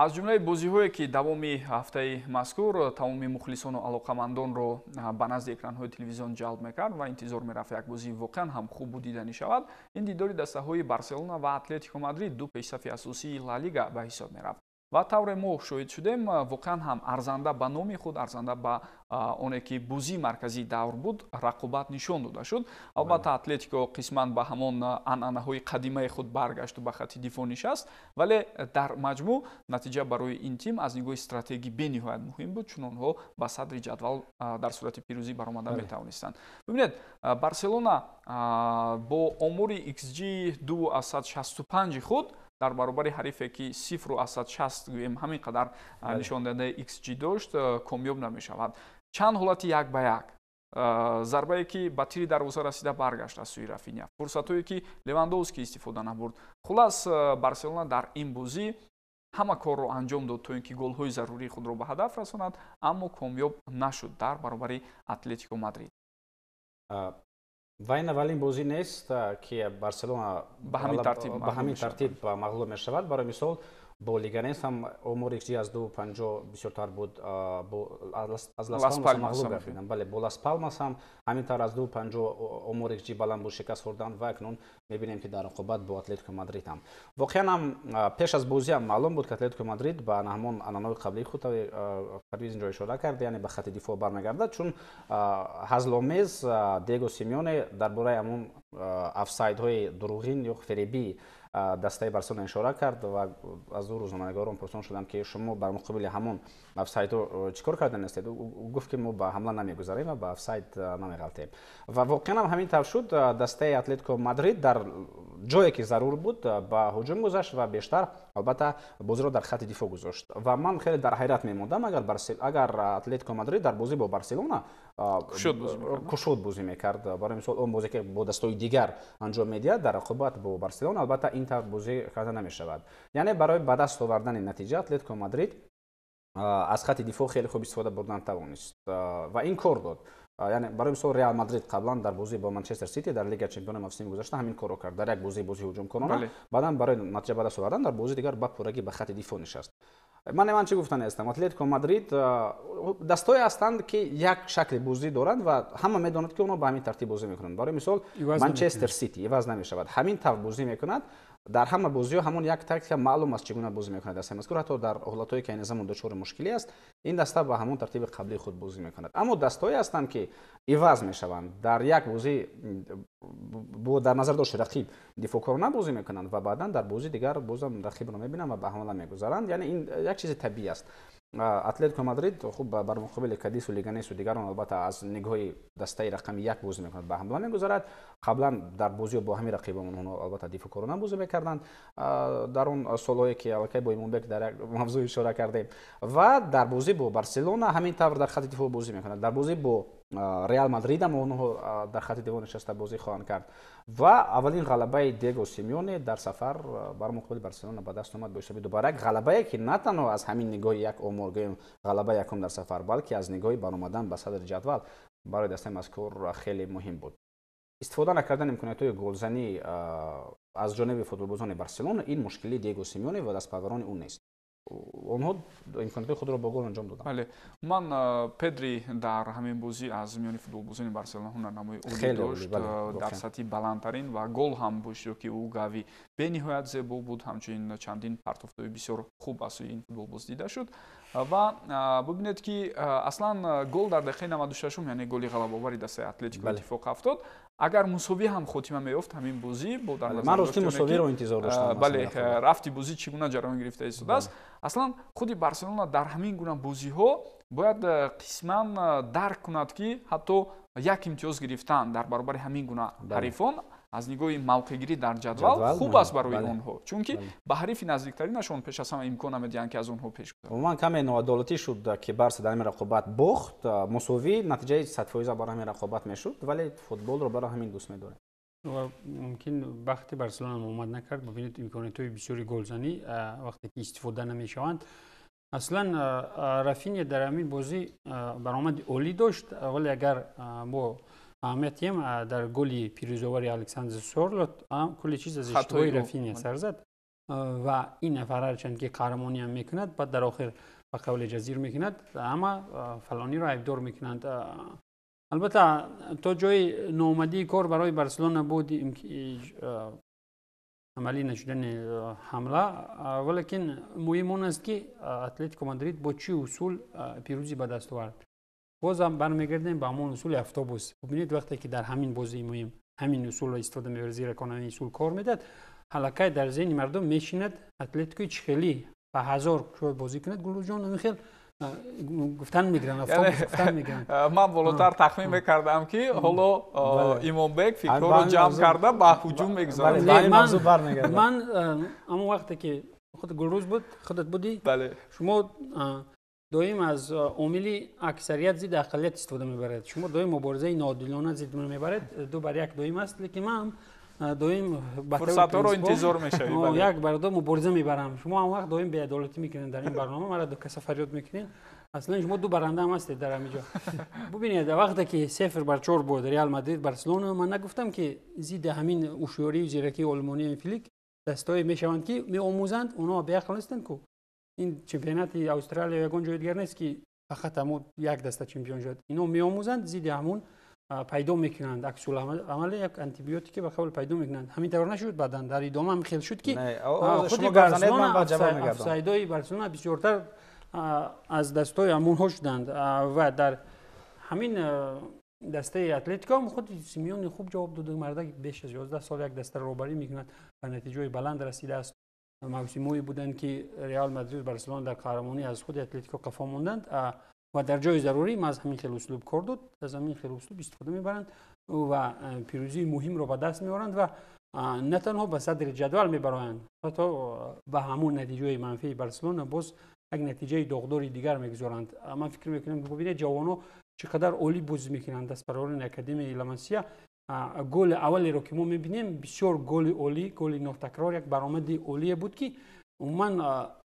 Аз ҷумлаи бозиҳое, ки давоми ҳафтаи мазкур тамоми мухлисону алоқамандонро ба назди экранҳои телевизион ҷалб мекард ва интизор мерафт, як бозии воқеан ҳам хубу диданӣ шавад, ин дидори дастаҳои Барселона ва Атлетико Мадрид, ду пешсафи асосии Ла Лига, ба ҳисоб мерафт. Ва тавре мо шоҳид шудем, воқеан ҳам арзанда ба номи худ, арзанда ба оне ки бозии марказии давр буд, рақобат нишон дода шуд. Албатта, Атлетико қисман ба ҳамон анъанаҳои қадимаи худ баргашту ба хатти дифоъ нишаст, вале дар маҷмӯъ натиҷа барои ин тим аз нигоҳи стратегӣ бениҳоят муҳим буд, чун онҳо ба садри ҷадвал дар сурати пирӯзӣ баромада метавонистанд. Бибинед, Барселона бо омори xG 2,65 худ дар баробари ҳарифе, ки 0,60, гӯем, ҳамин қадар нишондиҳандаи xG дошт, комёб намешавад. Чанд ҳолати як ба як, зарбае, ки ба тири дарвоза расида баргашт аз сӯи Рафиня, фурсатҳое, ки Левандовски истифода набурд. Хулас, Барселона дар ин бозӣ ҳама корро анҷом дод, то ин ки голҳои зарурии худро ба ҳадаф расонад, аммо комёб нашуд дар баробари Атлетико Мадрид. Ва ин аввалин бозӣ нест, ки Барселона ба ҳамин тартиб мағлуб мешавад. Барои мисол, бо Леганес ҳам омори xG аз 2,50 бисёртар буд, аз Лас мағлуб гардиданд. Бале, бо Лас Палмас ҳам ҳамин тавр аз 2,50 омори xG баланд буд, шикаст хӯрданд. Ва акнун мебинем, ки дар рақобат бо Атлетико Мадрид ҳам воқеан ҳам пеш аз бозӣ ҳам маълум буд, ки Атлетико Мадрид ба ҳамон анъанаҳои қаблии худ, Парвиз инҷо ишора кард, яъне ба хатти дифоъ бармегардад, чун ҳазломез Диего Симеоне дар бораи ҳамон офсайдҳои дурӯғин ё фиребии дастаи Барселона ишора кард ва аз ӯ рӯзноманигорон пурсон шуданд, ки шумо бар муқобили ҳамон офсайдҳо чӣ кор кардан ҳастед. Ӯ гуфт, ки мо ба ҳамла намегузарем ва ба офсайд намеғалтем. Ва воқеан ҳам ҳамин тавр шуд. Дастаи Атлетико Мадрид дар ҷое, ки зарур буд, ба ҳуҷум гузашт ва бештар, албатта, бозиро дар хатти дифоъ гузошт. Ва ман хеле дар ҳайрат мемондам, агар Атлетико Мадрид дар бозӣ бо Барселона кушод бозӣ мекард. Барои мисол, он бозе, ки бо дастҳои дигар анҷом медиҳад, дар рақобат бо Барселона, албатта, ин тавр бозӣ карда намешавад. Яъне барои ба даст овардани натиҷа Атлетико Мадрид аз хатти дифоъ хеле хуб истифода бурдан тавонист ва ин кор дод. Яъне, барои мисол, Реал Мадрид қаблан дар бозӣ бо Манчестер Сити дар Лига Чемпиони мавсими гузашта ҳамин корро кард: дар як бозӣ бозии ҳуҷумкунона, баъдан барои натиҷа ба даст овардан дар бозии дигар ба пуррагӣ ба хатти дифоъ нишаст. Ман чӣ гуфтани ҳастам? Атлетико Мадрид дастҳое ҳастанд, ки як шакли бозӣ доранд ва ҳама медонад, ки онҳо ба ҳамин тартиб бозӣ мекунанд. Барои мисол, Манчестер Сити иваз намешавад, ҳамин тавр бозӣ мекунад дар ҳама бозиҳо, ҳамон як тактика маълум аст, чӣ гуна бозӣ мекунад дастаи мазкур. Ҳатто дар ҳолатҳое, ки айни замон дучори мушкилӣ аст, ин даста ба ҳамон тартиби қаблии худ бозӣ мекунад. Аммо дастҳое ҳастанд, ки иваз мешаванд, дар як бозӣ бо дар назар дошти рақиб дифоъкорона бозӣ мекунанд ва баъдан дар бозии дигар бозам рақибро мебинанд ва ба ҳамла мегузаранд. Яъне ин як чизи табиӣ аст. Атлетико Мадрид хуб бар муқобили Кадису, Леганесу дигарон, албатта, аз нигоҳи дастаи рақами як бозӣ мекунад, ба ҳамла мегузарад. Қаблан дар бозиҳо бо ҳамин рақибон онҳо, албатта, дифоъкорона бозӣ мекарданд дар он солҳое, ки аллакай бо Имонбек дар як мавзӯъ ишора кардем. Ва дар бозӣ бо Барселона ҳамин тавр дар хатти дифоъ бозӣ мекунад. Дар бозӣ бо Реал Мадрид ҳам онҳо дар хатти дифоъ нишаста бозӣ хоҳанд кард. Ва аввалин ғалабаи Диего Симеоне дар сафар бар муқобили Барселона ба даст омад бо ҳисоби 2-1, ғалабае, ки на танҳо аз ҳамин нигоҳи як омор, гӯем, ғалабаи якум дар сафар, балки аз нигоҳи баромадан ба садри ҷадвал барои дастаи мазкур хеле муҳим буд. Истифода накардани имкониятҳои голзанӣ аз ҷониби футболбозони Барселона ин мушкилии Диего Симеоне ва дастпарварони ӯ нест. Онҳо имкониятҳои худро бо гол анҷом доданд. Бале, ман Педри дар ҳамин бозӣ аз миёни футболбозони Барселона ҳунарнамои олӣ дошт дар сатҳи баландтарин ва гол ҳам бо иштироки ӯ Гави бениҳоят зебо буд. Ҳамчунин чандин партофтҳои бисёр хуб аз сӯи ин футболбоз дида шуд. Ва бибинед, ки аслан гол дар дақиқаи 96-ум, яъне голи ғалабаовари дастаи Атлетико иттифоқ афтод. Агар мусовӣ ҳам хотима меёфт ҳамин бозӣ, бо дар ман рости мусовиро интизор доштам. Бале, рафти бозӣ чӣ гуна ҷараён гирифта истодааст. Аслан худи Барселона дар ҳамин гуна бозиҳо бояд қисман дарк кунад, ки ҳатто як имтиёз гирифтан дар баробари ҳамин гуна ҳарифон аз нигоҳи мавқеъгирӣ дар ҷадвал хуб аст барои онҳо, чунки ба ҳарифи наздиктаринашон пеш аз ҳама имкон намедиҳанд, ки аз онҳо пеш гузаранд. Умуман, каме ноадолатӣ шуд, ки Барса дар ҳамин рақобат бохт. Мусовӣ натиҷаи 100% барои ҳамин рақобат мешуд, вале футболро барои ҳамин дӯст медорем. Ва мумкин бахти Барселона омад накард. Бибинед, имкониятҳои бисёри голзанӣ вақте ки истифода намешаванд. Аслан Рафиня дар ҳамин бозӣ баромади олӣ дошт, вале агар мо аҳамият диҳем, дар голи пирӯзовари Александр Сорлот кулли чиз аз иштибоҳи Рафиня сар зад. ва ин нафар ҳарчанд ки қаҳрамонӣ ҳам мекунад, баъд дар охир ба қавли ҷазир мекунад, ҳама фалониро айбдор мекунанд. Албатта то ҷои ноомадии кор барои Барселона буд амалӣ нашудани ҳамла, валекин муҳим он аст, ки Атлетико Мадрид бо чӣ усул пирӯзӣ ба даст овард. Бозам бармегардем ба ҳамон усули автобус. Бубинед, вақте ки дар ҳамин бозии муҳим ҳамин усулро истифода мебарад, зиракона ҳамин усул кор медиҳад, ҳалакай дар зеҳни мардум мешинад Атлетикои чӣ хеле ба ҳазор шояд бозӣ кунад, Гулрӯзҷон, ҳамин хел гуфтан мегиранд, автобус гуфтан мегиранд. Ман болотар тахмин мекардам, ки ҳоло Имомбек фикрҳоро ҷамъ карда ба ҳуҷум мегузорад. Ман ҳамон вақте ки худ Гулрӯз буд, худат будӣ, шумо доим аз омили аксарият зидди ақаллият истифода мебаред. Шумо доим муборизаи ноодилона зидди ман мебаред, 2 бар 1 доим аст, лекин ман доим фурсатҳоро интизор мешавед. 1 бар 2 мубориза мебарам. Шумо ҳам вақт доим беадолатӣ мекунед дар ин барнома, мара ду каса фарёд мекунед. Аслан шумо ду баранда ҳам ҳастед дар ҳамин ҷо. Бубинед, вақте ки 0 бар 4 буд Реал Мадрид Барселона, ман нагуфтам, ки зидди ҳамин ҳушёрию зиракии олмонии Флик дастое мешаванд, ки меомӯзанд. Онҳо беақл нестанд ку. Ин чемпионати Австралия ягон ҷои дигар нест, ки фақат ҳамон як даста чемпион шуд. Ино меомӯзанд, зидди ҳамун пайдо мекунанд аксуламале, як антибиотике ба қавл пайдо мекунанд. Ҳамин тавр нашуд, баъдан дар идома ҳам хел шуд, ки худи Барселона, офсайдои Барселона бисёртар аз дастои ҳамонҳо шуданд. Ва дар ҳамин дастаи Атлетико ҳам худи Симеоне хуб ҷавоб дод. Мардак беш аз 11 сол як дастаро роҳбарӣ мекунад, ба натиҷаҳои баланд расидааст. Мавсимҳое буданд, ки Реал Мадрид, Барселона дар қаҳрамонӣ аз худи Атлетико қафо монданд ва дар ҷои зарурӣ маз ҳамин хел услуб кор дод. Аз ҳамин хел услуб истифода мебаранд ва пирӯзии муҳимро ба даст меоранд ва на танҳо ба садри ҷадвал мебароянд, ҳатто ба ҳамон натиҷаи манфии Барселона боз як натиҷаи доғдори дигар мегузоранд. Ман фикр мекунам, бубинед, ҷавонҳо чӣ қадар олӣ бозӣ мекунанд, дастпарварони академияи Ла Масия. Голи аввалеро ки мо мебинем, бисёр голи олӣ, голи нотакрор, як баромади олие буд, ки умуман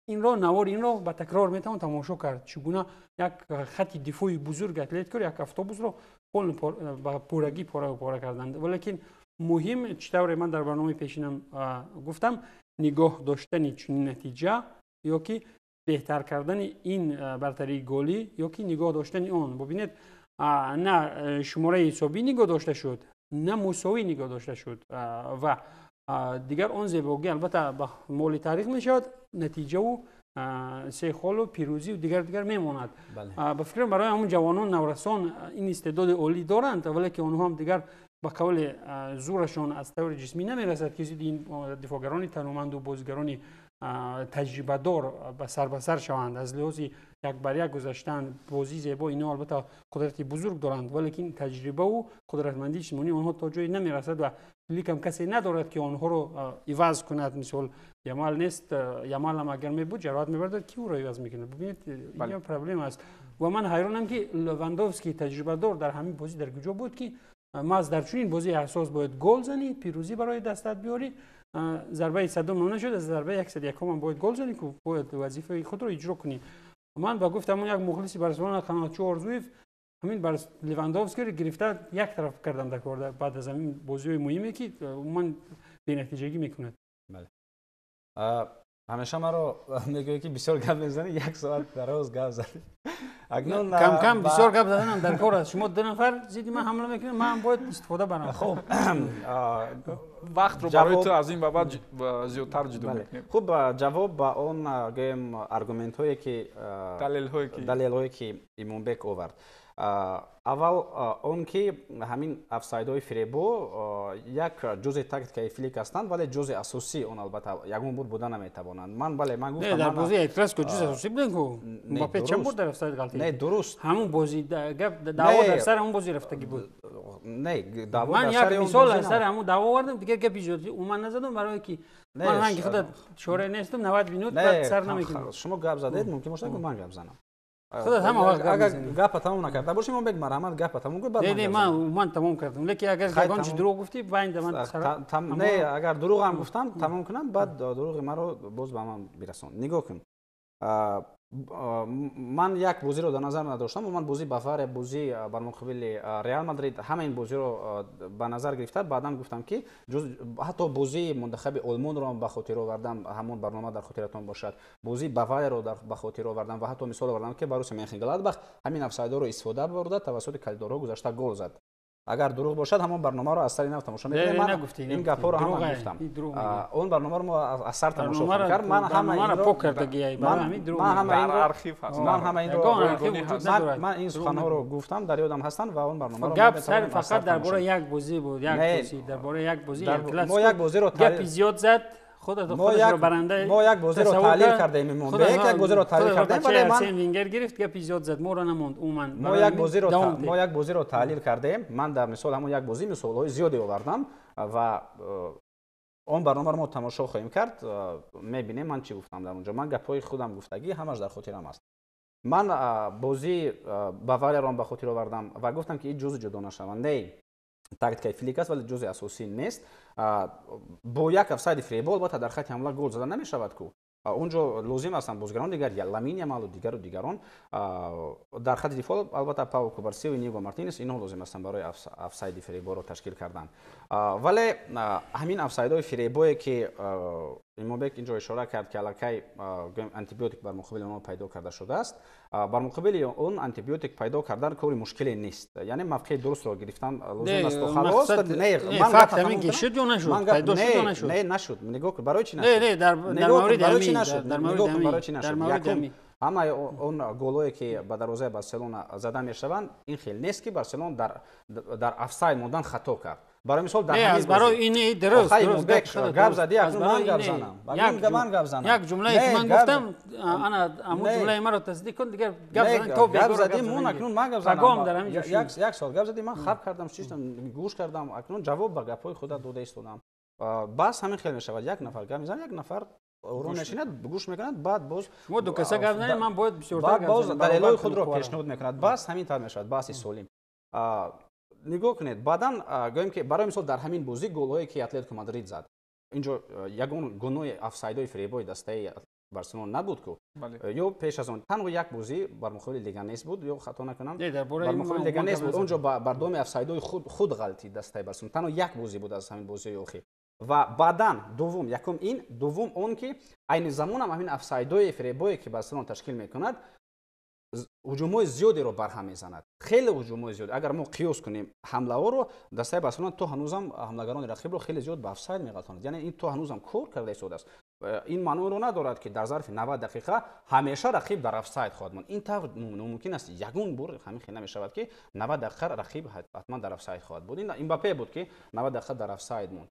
инро навори инро ба такрор метавон тамошо кард, чӣ гуна як хати дифои бузурги Атлетико, як автобусро ба пуррагӣ пора пора карданд. Валекин муҳим, чӣ тавре ман дар барномаи пешинам гуфтам, нигоҳ доштани чунин натиҷа ё ки беҳтар кардани ин бартарии голӣ ё ки нигоҳ доштани он. Бубинед, на шумораи ҳисобӣ нигоҳ дошта шуд, на мусовӣ нигоҳ дошта шуд ва дигар он зебогӣ албатта ба моли таърих мешавад. Натиҷаву се холу пирӯзию дигар дигар мемонад. Ба фикрам, барои ҳамон ҷавонон, наврасон ин истеъдоди олӣ доранд, вале ки онҳо ҳам дигар ба қавли зӯрашон аз таври ҷисмӣ намерасад, ки зидди ин дифоъгарони тануманду бозигарони таҷрибадор ба сар ба сар шаванд. Аз лиҳози як бар як гузаштан, бозии зебо, ино албатта қудрати бузург доранд, валекин таҷрибаву қудратмандии ҷисмонии онҳо то ҷое намерасад ва Фликам касе надорад, ки онҳоро иваз кунад. Мисол, Ямал нест. Ямал ҳам агар мебуд, ҷароҳат мебардод, ки ӯро иваз мекунад? Бубинед, ин проблема аст ва ман ҳайронам, ки Левандовский таҷрибадор дар ҳамин бозӣ дар куҷо буд, ки маҳз дар чунин бозии ҳассос бояд гол занӣ, пирӯзӣ барои дастат биёрӣ. Зарбаи садум нашуд, аз зарбаи 101-ум бояд гол занӣ, ку бояд вазифаи худро иҷро кунӣ. Ман ба гуфтам як мухлиси Барселона, Қаноатчу Орзуев, ҳамин Левандовскиро гирифта як тараф кардам дар кор баъд аз ҳамин бозиҳои муҳиме, ки умуман бенатиҷагӣ мекунад. Ҳамеша маро мегӯяд, ки бисёр гап мезанӣ, як соат дароз гап задӣ. Акнун кам кам бисёр гап заданам дар кор аст. Шумо ду нафар зидди ман ҳамла мекунед, ман бояд истифода барам. Хуб. Вақтро барои ту аз ин ба баъд зиёдтар ҷудо мекунем. Хуб, ҷавоб ба он, гӯем, аргументҳое ки далелҳое ки далелҳое ки Имомбек овард. Аввал он ки ҳамин офсайдҳои фиребо як ҷузъи тактикаи Флик ҳастанд, вале ҷузъи асосии он албатта ягон бур буда наметавонанд. Ман, бале, ман гуфтам. Дар бозии Класико ҷузъи асосӣ буданд ку. Мбаппе чанд бор дар офсайд ғалтид? Не, дуруст. Ҳамун бози гап, даъво дар сари ҳамун бози рафтагӣ буд. Не, даъво ман як мисол аз сари ҳамун даъво овардам, дигар гапи зиёд умуман назадам, барое ки ман ранги худат шоре нестам, 90 минут баъд сар намекунам. Шумо гап задед, мумкин бошад, ки ман гап занам. Худат ҳама вақт гап Агар гапа тамом накарда бошӣ, Имомбек, марҳамат, гапа тамом кун, баъд не, не, ман тамом кардам, лекин агар ягон чи дурӯғ гуфтӣ, байнда ман Не, агар дурӯғам гуфтам, тамом кунам, баъд дурӯғи маро боз ба ман бирасон. Нигоҳ кун. Ман як бозиро дар назар надоштам. Ман бозии Бавария, бозии бар муқобили Реал Мадрид, ҳама ин бозиро ба назар гирифта, баъдан гуфтам, ки ҳатто бозии мунтахаби Олмонро ба хотир овардам, ҳамон барнома дар хотиратон бошад, бозии Баварияро ба хотир овардам ва ҳатто мисол овардам, ки Боруссия Менхенгладбах ҳамин офсайдҳоро истифода бурда, тавассути коридорҳо гузашта гол зад. Агар дурӯғ бошад, ҳамон барномаро аз сари нав тамошо мекунем. Ман ин гапҳоро ҳама гуфтам. Он барномаро мо аз сар тамошо кард. Ман ҳама инро, ман ин суханҳоро гуфтам, дар ёдам ҳастанд ва он барномаро гап сар фақат дар бораи як бозӣ буд, як бозӣ, дар бораи як бозӣ. Мо як бозиро гапи зиёд зад, худро баранда мо як бозиро таҳлил кардаем, Имонбек, як бозиро таҳлил кардаем, вале ман Арсен Венгер гирифт, гапи зиёд зад, моро намонд умуман. Мо як бозиро таҳлил кардаем. Ман дар мисол ҳамон як бозӣ мисолҳои зиёде овардам ва он барномаро мо тамошо хоҳем кард, мебинем ман чӣ гуфтам дар онҷо. Ман гапҳои худам гуфтагӣ ҳамаш дар хотирам аст. Ман бозии Баварияро ба хотир овардам ва гуфтам, ки ин ҷузъи ҷудонашавандаи тактикаи Флик аст, вале ҷузъи асосӣ нест. Бо як офсайди фиребо албатта дар хати ҳамла гол зада намешавад ку. Онҷо лозим ҳастанд бозигарон дигар, Ламин Ямалу дигару дигарон. Дар хати дифоъ албатта Пау Кубарсиу, Иниго Мартинес, инҳо лозим ҳастанд барои офсайди фиреборо ташкил кардан. Вале ҳамин офсайдҳои фиребое, ки Имонбек инҷо ишора кард, ки аллакай антибиотик бар муқобили онҳо пайдо карда шудааст, бар муқобили он антибиотик пайдо кардан кори мушкиле нест, яъне мавқеи дурустро гирифтан лозим асту халос. Шуд ё нашуд? Пайдо шуд ё нашуд? Не, нашуд. Нигоҳ, барои чӣ нашуд? Барои чӣ нашуд? Нигоҳ, барои чӣ нашуд? Якум, ҳамаи он голое, ки ба дарвозаи Барселона зада мешаванд, ин хел нест, ки Барселона дар офсайд мондан хато кард. Барои мисол, дар аз барои ин дуруст. Гап зади, акнун ман гап занам, ман гап занам. Як ҷумлае, ки ман гуфтам, ана ҳамун ҷумлаи маро тасдиқ кун, дигар гап задан то гап зади мон, акнун ман гап занам. Як сол гап зади, ман хаб кардам, шиштам, гӯш кардам, акнун ҷавоб ба гапҳои худа дода истодам. Бас, ҳамин хел мешавад: як нафар гап мезанад, як нафар ором мешинад, гӯш мекунад, баъд боз шумо ду каса гап занед, ман бояд бисёртар гап боз далелҳои худро пешниҳод мекунад. Бас, ҳамин тавр мешавад баҳси солим. Нигоҳ кунед, баъдан гӯем, ки барои мисол дар ҳамин бозӣ голҳое, ки Атлетико Мадрид зад, инҷо ягон гуноҳи офсайдҳои фиребои дастаи Барселона набуд ку. Ё пеш аз он танҳо як бозӣ бар муқобили Леганес буд, ё хато накунам, бар муқобили Леганес буд. Онҷо бар доми офсайдҳои худ ғалтид дастаи Барселона. Танҳо як бозӣ буд аз ҳамин бозиҳои охир. Ва баъдан дуввум, якум ин, дуввум он, ки айни замонам ҳамин офсайдҳои фиребое, ки Барселона ташкил мекунад, ҳуҷумҳои зиёдеро барҳам мезанад, хеле ҳуҷумҳои зиёд. Агар мо қиёс кунем ҳамлаҳоро, дастаи Барселона то ҳанӯзам ҳамлагарони рақибро хеле зиёд ба офсайд меғалтонад, яъне ин то ҳанӯзам кор карда истодааст. Ин маъноро надорад, ки дар зарфи 90 дақиқа ҳамеша рақиб дар офсайд хоҳад монд. Ин тавр номумкин аст. Ягон бор ҳамин хел намешавад, ки 90 дақиқа рақиб ҳатман дар офсайд хоҳад буд. Ин Мбаппе буд, ки 90 дақиқа дар офсайд монд.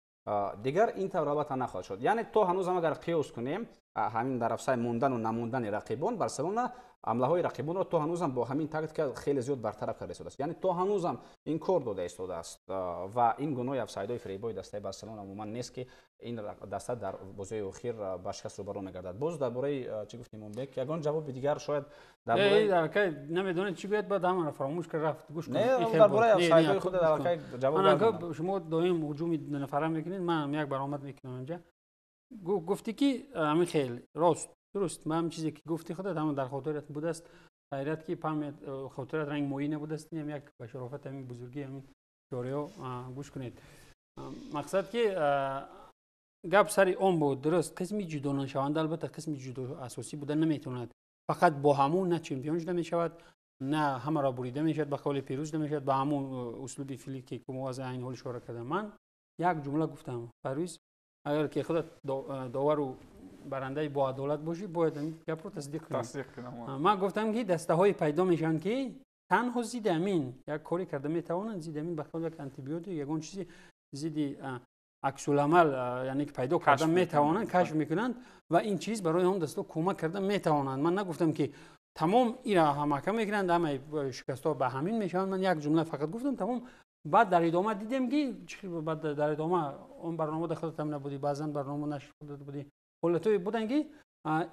Дигар ин тавр албатта нахоҳад шуд. Яъне то ҳанӯзам агар қиёс кунем ҳамин дар офсайд мондану намондани рақибон, Барселона ҳамлаҳои рақибонро то ҳанӯзам бо ҳамин тактика хеле зиёд бартараф карда истодааст, яъне то ҳанӯзам ин кор дода истодааст. Ва ин гуноҳи офсайдҳои фиребои дастаи Барселона умуман нест, ки ин даста дар бозиҳои охир ба шикаст рӯбарӯ мегардад. Боз дар бораи чӣ гуфтем, Имонбек? Ягон ҷавоби дигар шояд дар бораи намедонед чӣ гӯяд, баъд ҳамаро фаромӯш кард, рафт. Гӯш кун, дар бораи офсайдҳои худ аллакай ҷавоб. Шумо доим ҳуҷуми нафара мекунед, ман як баромад мекунам инҷа. Гуфтӣ, ки ҳамин хел рост, дуруст, ман ҳамин чизе, ки гуфти худат, ҳама дар хотират будааст. Хайрият, ки память, хотират ранг моӣ набудааст. Инам як ба шарофати ҳамин бузургии ҳамин чораҳо. Гӯш кунед, мақсад ки гап сари он буд, дуруст, қисми ҷудонашаванда, албатта, қисми ҷудо асосӣ буда наметавонад. Фақат бо ҳамун на чемпион шуда мешавад, на ҳамаро бурида мешавад, ба қавли пирӯз шуда мешавад ба ҳамун услуби Флик, ки мо аз айн ҳол ишора кардам. Ман як ҷумла гуфтам, Парвиз, агар ки худат довару барандаи боадолат бошӣ, бояд гапро тасдиқ кунӣ. Ман гуфтам, ки дастаҳое пайдо мешаванд, ки танҳо зидди ҳамин як коре карда метавонанд, зидди ҳамин ба қавли як антибиотик, ягон чизи зидди аксуламал, яъне ки пайдо карда метавонанд, кашф мекунанд ва ин чиз барои он дастаҳо кӯмак карда метавонанд. Ман нагуфтам, ки тамом ира ҳамака мекунанд, ҳамаи шикастҳо ба ҳамин мешаванд. Ман як ҷумла фақат гуфтам, тамом. Баъд дар идома дидем, ки баъд дар идома он барнома да худатам набудӣ, баъзан барнома нашр худат будӣ, ҳолатҳое буданд, ки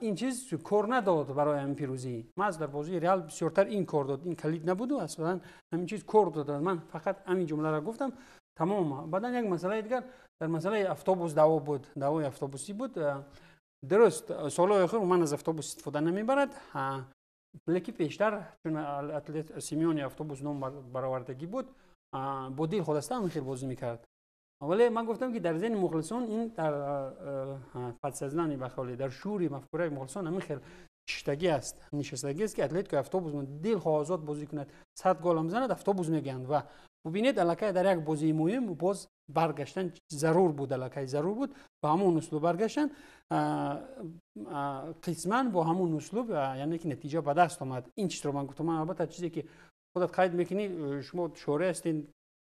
ин чиз кор надод барои ҳамин пирӯзӣ. Маҳз дар бозии Реал бисёртар ин кор дод. Ин калид набуду аслан ҳамин чиз кор дод. Ман фақат ҳамин ҷумларо гуфтам, тамом. Баъдан як масъалаи дигар, дар масъалаи автобус даъво буд, даъвои автобусӣ буд. Дуруст, солҳои охир умуман аз автобус истифода намебарад, лекин пештар чун атлет Симеоне автобус ном баровардагӣ буд, бо дил ходаста ҳамин хел бозӣ мекард. Вале ман гуфтам, ки дар зеҳни мухлисон ин дар подсознание, ба қавле дар шуури мафкураи мухлисон ҳамин хел шиштагӣ аст, нишастагӣ аст, ки Атлетико автобус дилхоҳ озод бозӣ кунад, 100 гол ҳам занад, автобус мегӯянд. Ва бубинед, аллакай дар як бозии муҳим боз баргаштан зарур буд, аллакай зарур буд, ба ҳамон услуб баргаштан, қисман бо ҳамон услуб, яъне ки натиҷа ба даст омад. Ин чизро ман гуфтам. Ман албатта чизе ки худат қайд мекунӣ, шумо шореҳ ҳастед,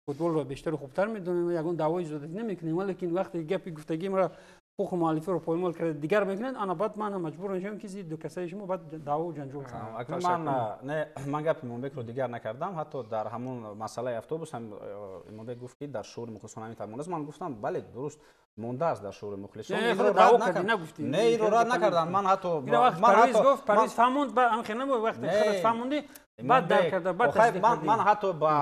футболро бештару хубтар медонед, ягон даъвои зиёдатӣ намекунем, валекин вақте гапи гуфтагии маро ҳуқуқи муаллифиро поймол карда дигар мекунанд, ана баъд ман маҷбур мешавам, ки зидди касаи шумо баъд даъву ҷанҷол кунам. Акнун ман не, ман гапи Имонбекро дигар накардам. Ҳатто дар ҳамон масъалаи автобус ҳам Имонбек гуфт, ки дар шуури мухлисон ҳамин тавр мондааст. Ман гуфтам, бале, дуруст, мондааст дар шуури мухлисон. Не, инро рад накардам. Ман ҳатто гуфт, Парвиз фаҳмонд, вақте худат фаҳмондӣ, баъд дарк карда, баъд тасдиқ кардӣ. Ман ҳатто ба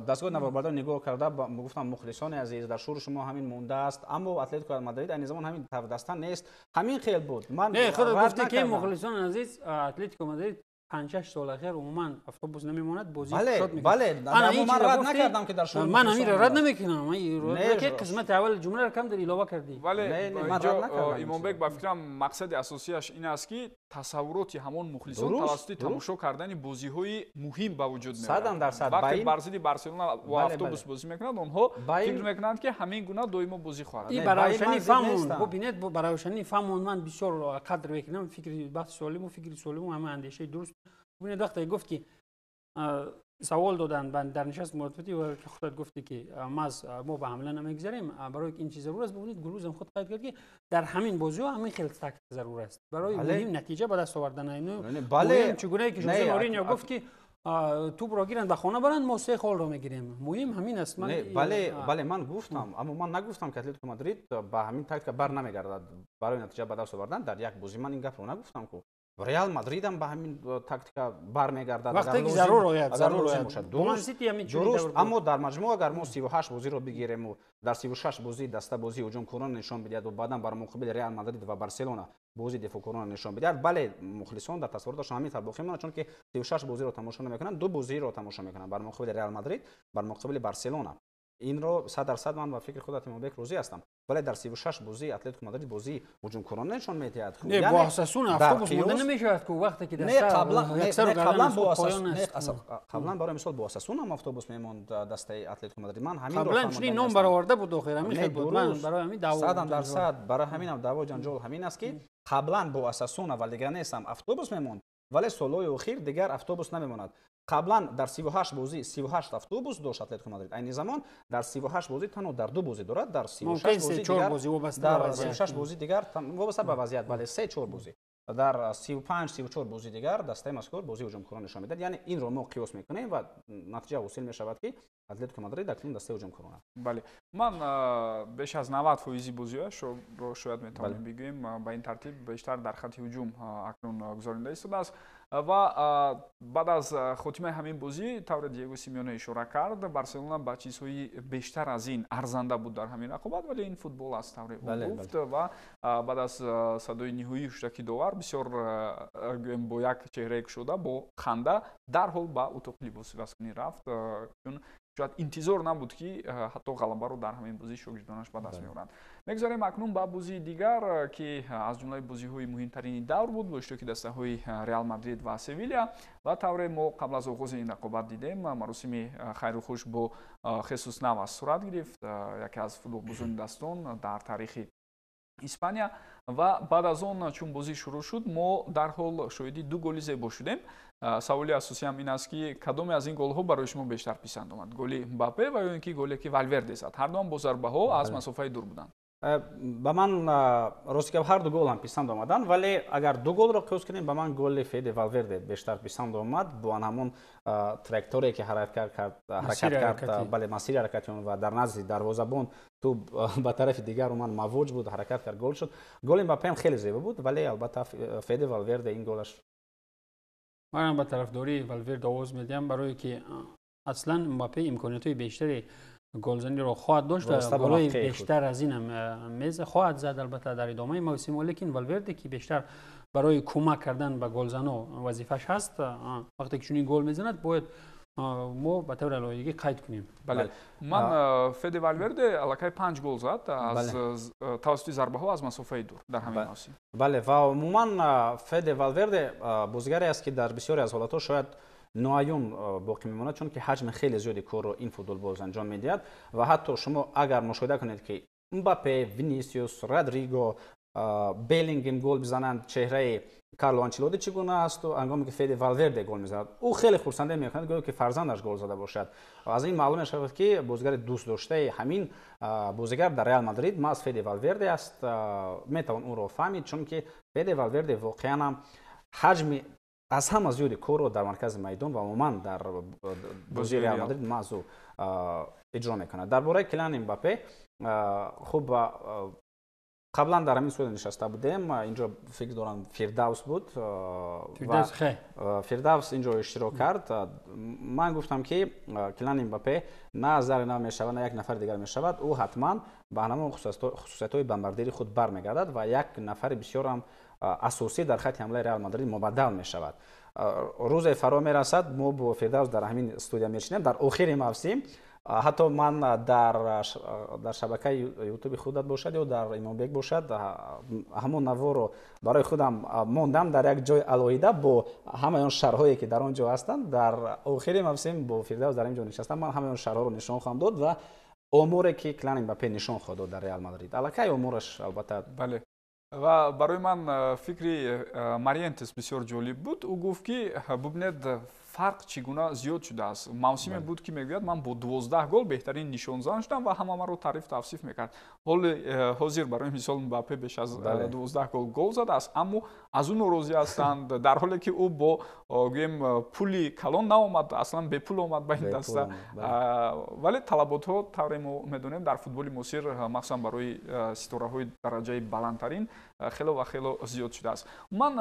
дастгоҳи наворбардор нигоҳ карда гуфтам: мухлисони азиз, дар шуури шумо ҳамин мондааст, аммо Атлетико Мадрид айни замон ҳамин тавр даста нест. Ҳамин хел буд. Ман не, худат гуфтӣ, ки мухлисони азиз, Атлетико Мадрид 5-6 сол ахир умуман автобус намемонад, бозӣ шод мекунад. Бале, ман рад накардам, ки дар шуури ман ҳаминро рад намекунам. Ки қисмати аввали ҷумларо кам дар илова кардӣ. Вале Имонбек, ба фикрам, мақсади асосияш ин аст, ки тасаввуроти ҳамон мухлисон тавассути тамошо кардани бозиҳои муҳим ба вуҷуд меояд. Вақте бар зидди Барселона бо автобус бозӣ мекунанд, онҳо фикр мекунанд, ки ҳамин гуна доимо бозӣ хоҳад. Ба равшанӣ фаҳмон, бубинед, ба равшанӣ фаҳмон. Ман бисёр қадр мекунам фикри баҳси солиму фикри солиму ҳама андешаи дуруст. Бубинед, вақте гуфт, ки савол доданд дар нишаст муатфатӣ, ки худат гуфтӣ, ки мо ба ҳамла намегзарем, барои ин чиз зарур аст. Бубинед, Гулрӯзам худ қайд кард, ки дар ҳамин бозиҳо ҳамин хел тактика зарур аст барои муҳим натиҷа ба даст овардан. Чугунае ки Жозе Мориньо гуфт, ки тӯбро гиранд, ба хона баранд, мо се холро мегирем, муҳим ҳамин аст. Бале, бале, ман гуфтам, аммо ман нагуфтам, ки Атлетико Мадрид ба ҳамин тактика бар намегардад барои натиҷа ба даст овардан дар як бозӣ. Ман ин гапро нагуфтам ку. Реал Мадридам ба ҳамин тактика бармегардад. Вақте ки зарур ояд, зарур ояд. Дуруст, аммо дар маҷмӯъ агар мо 38 бозиро бигирему дар 36 бозӣ даста бозии ҳуҷумкорона нишон бидиҳад ва баъдан бар муқобили Реал Мадрид ва Барселона бозии дифоъкорона нишон бидиҳад, бале, мухлисон дар тасаввуроташон ҳамин тавр боқӣ мемонад, чунки 36 бозиро тамошо намекунанд, ду бозиро тамошо мекунанд: бар муқобили Реал Мадрид, бар муқобили Барселона. Инро 100% ман ба фикри худат, Имонбек, розӣ ҳастам, вале дар 36 бозӣ Атлетико Мадрид бозии ҳуҷумкорона нишон медиҳад. Не, бо Осасуна автобус монда намешавад ку, вақте ки қаблан, барои мисол, бо Осасуна ҳам автобус мемонд дастаи Атлетико Мадрид. Ман ҳаминро қаблан чунин ном бароварда буд, охир ҳамин хел буд. Ман барои ҳамин даъво 100%, барои ҳаминам даъво ҷанҷол ҳамин аст, ки қаблан бо Осасуна ва Леганес ҳам автобус мемонд, вале солҳои охир дигар автобус намемонад. Қаблан дар 38 бозӣ 38 автобус дошт Атлетико Мадрид, айни замон дар 38 бозӣ танҳо дар ду бозӣ дорад. Дар 36 бозӣ дигар, дар 36 бозӣ дигар вобаста ба вазъият, бале, се-чор бозӣ, дар 35, 34 бозӣ дигар дастаи мазкур бозии ҳуҷумкорона нишон медиҳад. Яъне инро мо қиёс мекунем ва натиҷа ҳосил мешавад, ки Атлетико Мадрид акнун дастаи ҳуҷумкорона. Бале, ман беш аз 90 фоизи бозиҳояшро шояд метавонем бигӯем, ба ин тартиб бештар дар хатти ҳуҷум акнун гузаронида истодааст. Ва баъд аз хотимаи ҳамин бозӣ, тавре Диего Симеоне ишора кард, Барселона ба чизҳои бештар аз ин арзанда буд дар ҳамин рақобат, вале ин футбол аст, тавре ӯ гуфт. Ва баъд аз садои ниҳоии ҳуштаки довар бисёр, гӯем, бо як чеҳраи кушода, бо ханда дарҳол ба утоқи либосивазкунӣ рафт, чун шояд интизор набуд, ки ҳатто ғалабаро дар ҳамин бозӣ шогирдонаш ба даст меоранд. Мегузарем акнун ба бозии дигар, ки аз ҷумлаи бозиҳои муҳимтарини давр буд, бо иштироки дастаҳои Реал Мадрид ва Севилия. Ва тавре мо қабл аз оғози ин рақобат дидем, маросими хайру хуш бо Хесус Навас сурат гирифт, яке аз футболбозони дастон дар таърихи Испания. Ва баъд аз он, чун бозӣ шурӯъ шуд, мо дарҳол шоҳиди ду голи зебо шудем. Саволи асосиам ин аст, ки кадоме аз ин голҳо барои шумо бештар писанд омад: голи Мбаппе ва ё ин ки голе, ки Валверде зад? Ҳардуам бо зарбаҳо аз масофаи дур буданд. Ба ман, рости гап, ҳар ду гол ҳам писанд омаданд, вале агар ду голро қиёс кунем, ба ман голи Феде Валверде бештар писанд омад, бо ан ҳамон траекторие, ки ҳаракат кард, бале, масири ҳаракати он ва дар назди дарвозабон тӯб ба тарафи дигар омад, мавоҷ буд, ҳаракат кард, гол шуд. Голи Мбаппе ҳам хеле зебо буд, вале албатта Феде Валверде ин голаш Манам ба тарафдории Валверде овоз медиҳам, барое ки аслан Мбаппе имкониятҳои бештаре Голзаниро хоҳад дошт, голҳои бештар аз ин ҳам мез хоҳад зад албатта дар идомаи мавсим, лекин Валверде ки бештар барои кӯмак кардан ба голзанҳо вазифааш ҳаст, вақте ки чунин гол мезанад, бояд мо ба таври алоҳидагӣ қайд кунем. Бале, ман Феде Валверде аллакай 5 гол зад аз тавассути зарбаҳо аз масофаи дур дар ҳамин мавсим. Бале, ва умуман Феде Валверде бозигаре аст, ки дар бисёре аз ҳолатҳо шояд ноаён боқӣ мемонад, чунки ҳаҷми хеле зиёди корро ин футболбоз анҷом медиҳад ва ҳатто шумо агар мушоҳида кунед, ки Мбаппе, Винисиус, Родриго, Беллингем гол бизананд, чеҳраи Карло Анчелоти чӣ гуна асту ҳангоме ки Феде Валверде гол мезанад, ӯ хеле хурсандӣ мекунад, гӯё ки фарзандаш гол зада бошад. Аз ин маълум мешавад, ки бозигари дӯстдоштаи ҳамин бозигар дар Реал Мадрид маҳз Феде Валверде аст. Метавон ӯро фаҳмид, чунки Феде Валверде воқеан ҳам ҳаҷми аз ҳама зиёди корро дар маркази майдон ва умуман дар бозии Реал Мадрид маҳз ӯ иҷро мекунад. Дар бораи Килиан Мбаппе, хуб, қаблан дар ҳамин студия нишаста будем, инҷо фикр дорам Фирдавс буд, Фирдавс инҷо иштирок кард. Ман гуфтам, ки Килиан Мбаппе на аз дари нав мешавад, на як нафари дигар мешавад, ӯ ҳатман ба ҳамон хусусиятҳои бомбардири худ бармегардад ва як нафари бисёрам асосӣ дар хатти ҳамлаи Реал Мадрид мубаддал мешавад. Рӯзе фаро мерасад, мо бо Фирдавс дар ҳамин студия мешинем дар охири мавсим. Ҳатто ман дар шабакаи ютуби худат бошад ё дар Имомбек бошад, ҳамон наворро барои худам мондам дар як ҷои алоҳида бо ҳамаи он шарҳое, ки дар он ҷо ҳастанд. Дар охири мавсим бо Фирдавс дар ин ҷо нишастам, ман ҳамаи он шарҳҳоро нишон хоҳам дод ва оморе, ки Килиан Мбаппе нишон хоҳад дод дар Реал Мадрид, аллакай омораш албатта. Бале, ва барои ман фикри Мариентес бисёр ҷолиб буд. Ӯ гуфт, ки бубинед, фарқ чӣ гуна зиёд шудааст. Мавсиме буд, ки мегӯяд, ман бо 12 гол беҳтарин нишонзан шудам ва ҳама маро таъриф тавсиф мекард. Ҳоли ҳозир барои мисол Мбаппе беш аз 12 гол задааст, аммо аз ӯ норозӣ ҳастанд, дар ҳоле ки ӯ бо, гӯем, пули калон наомад, аслан бепул омад ба ин даста. Вале талаботҳо, тавре мо медонем, дар футболи муосир, махсусан барои ситораҳои дараҷаи баландтарин, хело ва хело зиёд шудааст. Ман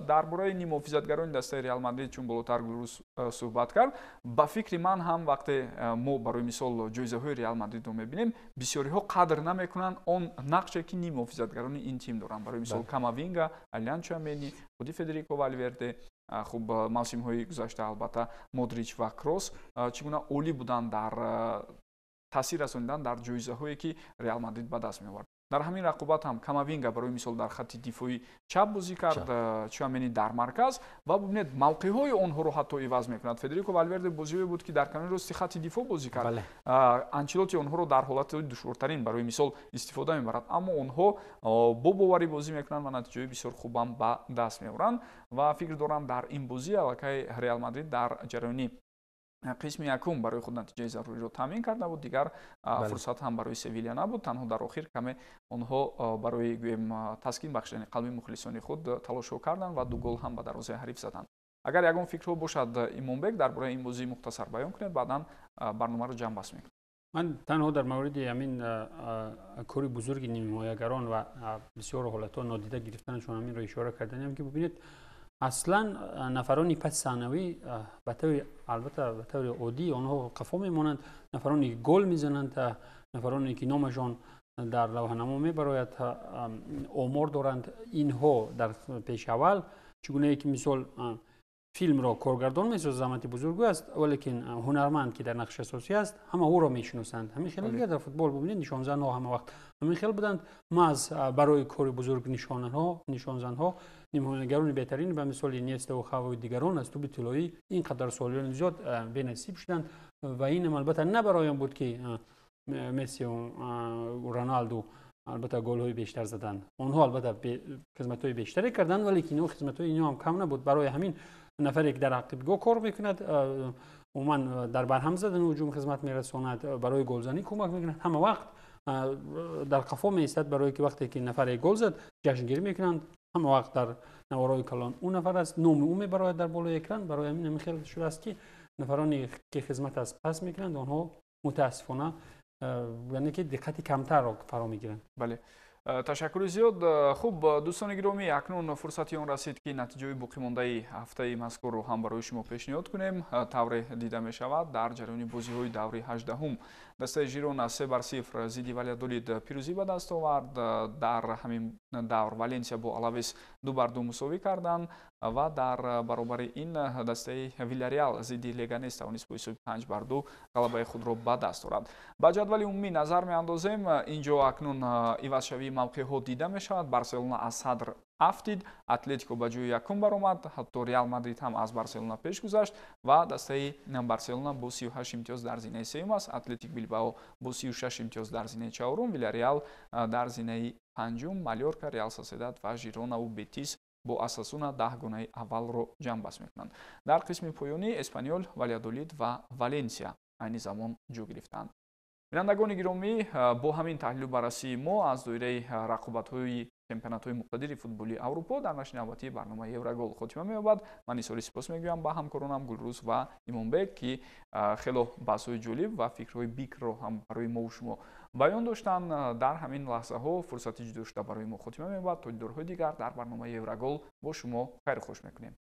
дар бораи нимҳофизатгарони дастаи Реал Мадрид, чун болотар Гулрӯз суҳбат кард, ба фикри ман ҳам вақте мо барои мисол ҷоизаҳои Реал Мадридро мебинем, бисёриҳо қадр намекунанд он нақше, ки нимҳофизатгарони ин тим доранд. Барои мисол Камавинга, Алиан Чуамени, худи Федерико Валверде, хуб, мавсимҳои гузашта албатта Модрич ва Кросс чӣ гуна олӣ буданд дар таъсир расонидан дар ҷоизаҳое, ки Реал Мадрид ба даст меовард. Дар ҳамин рақобат ҳам Камавинга барои мисол дар хатти дифоӣ чап бозӣ кард, Чуамени дар марказ, ва бубинед, мавқеъҳои онҳоро ҳатто иваз мекунад. Федерико Валверде бозиҳое буд, ки дар канори рости хатти дифоъ бозӣ кард. Анчелоти онҳоро дар ҳолати душвортарин барои мисол истифода мебарад, аммо онҳо бо боварӣ бозӣ мекунанд ва натиҷаҳои бисёр хубам ба даст меоранд. Ва фикр дорам, дар ин бозӣ аллакай Реал Мадрид дар ҷараёни қисми якум барои худ натиҷаи заруриро таъмин карда буд. Дигар фурсат ҳам барои Севилия набуд. Танҳо дар охир каме онҳо барои, гӯем, таскин бахшидани қалби мухлисони худ талошҳо карданд ва 2 гол ҳам ба дарвозаи ҳариф заданд. Агар ягон фикрҳо бошад, Имомбек, дар бораи ин бозӣ мухтасар баён кунед, баъдан барномаро ҷамъбаст мекунем. Ман танҳо дар мавриди ҳамин кори бузурги нимҳимоягарон ва бисёр ҳолатҳо нодида гирифтанашон ҳаминро ишора карданем, ки бубинед, аслан нафарони паси саҳнавӣ ба таври, албатта, ба таври оддӣ онҳо қафо мемонанд. Нафароне ки гол мезананд, нафароне ки номашон дар лавҳанамо мебарояд, омор доранд, инҳо дар пешаввал. Чӣ гунае ки мисол филмро коргардон месозад, заҳмати бузургу аст, валекин ҳунарманд, ки дар нақши асосӣ аст, ҳама ӯро мешиносанд. Ҳамин хел дигар дар футбол бубинед, нишонзанҳо ҳама вақт ҳамин хел буданд. Маҳз барои кори бузург нишонзанҳо, нимҳимоягарони беҳтарин ба мисоли Иньеставу Хавою дигарон аз тӯби тиллоӣ ин қадар солиёни зиёд бенасиб шуданд. Ва инам албатта на барои он буд, ки Мессиу Роналду албатта голҳои бештар заданд. Онҳо албатта хизматҳои бештаре карданд, валекин хизматҳои инҳо ҳам кам набуд. Барои ҳамин нафаре, ки дар ақибгоҳ кор мекунад, умуман дар барҳам задани ҳуҷум хизмат мерасонад, барои голзанӣ кӯмак мекунад, ҳама вақт дар қафо меистад, барое ки вақте ки нафаре гол зад, ҷашнгирӣ мекунанд. Ҳама вақт дар наворҳои калон ӯ нафар аст, номи ӯ мебарояд дар болои экран. Барои ҳамин ҳамин хел шудааст, ки нафароне ки хизмат аз пас мекунанд, онҳо мутаассифона, яъне ки диққати камтарро фаро мегиранд. Бале. Ташаккури зиёд. Хуб, дӯстони гиромӣ, акнун фурсати он расид, ки натиҷаҳои боқимондаи ҳафтаи мазкурро ҳам барои шумо пешниҳод кунем. Тавре дида мешавад, дар ҷараёни бозиҳои даври 18-ум дастаи Жирона 3-0 зидди Валядолид пирӯзӣ ба даст овард. Дар ҳамин давр Валенсия бо Алавес 2-2 мусовӣ карданд ва дар баробари ин дастаи Вилареал зидди Леганес тавонист бо ҳисоби 5-2 ғалабаи худро ба даст орад. Ба ҷадвали умумӣ назар меандозем. Инҷо акнун ивазшавии мавқеъҳо дида мешавад. Барселона аз садр афтид, Атлетико ба ҷои якум баромад, ҳатто Реал Мадрид ҳам аз Барселона пеш гузашт ва дастаи Барселона бо 38 имтиёз дар зинаи сеюм аст. Атлетик Билбао бо 36 имтиёз дар зинаи чаҳорум, Вилареал дар зинаи панҷум, Малёрка, Реал Соседад ва Жиронаву Бетис бо Осасуна 10-гонаи аввалро ҷамъбаст мекунанд. Дар қисми поёнӣ Эспаньол, Валядолид ва Валенсия айни замон ҷо гирифтаанд. Бинандагони гиромӣ, бо ҳамин таҳлилу баррасии мо аз доираи рақобатҳои чемпионатҳои муқтадири футболи Аврупо дар нашри навбатии барномаи Еврогол хотима меёбад. Ман изҳори сипос мегӯям ба ҳамкоронам Гулрӯз ва Имонбек, ки хело баҳсҳои ҷолиб ва фикрҳои бикрро ҳам барои мову шумо баён доштанд. Дар ҳамин лаҳзаҳо фурсати ҷудошуда барои мо хотима меёбад. То дидорҳои дигар дар барномаи Еврогол бо шумо хайру хуш мекунем.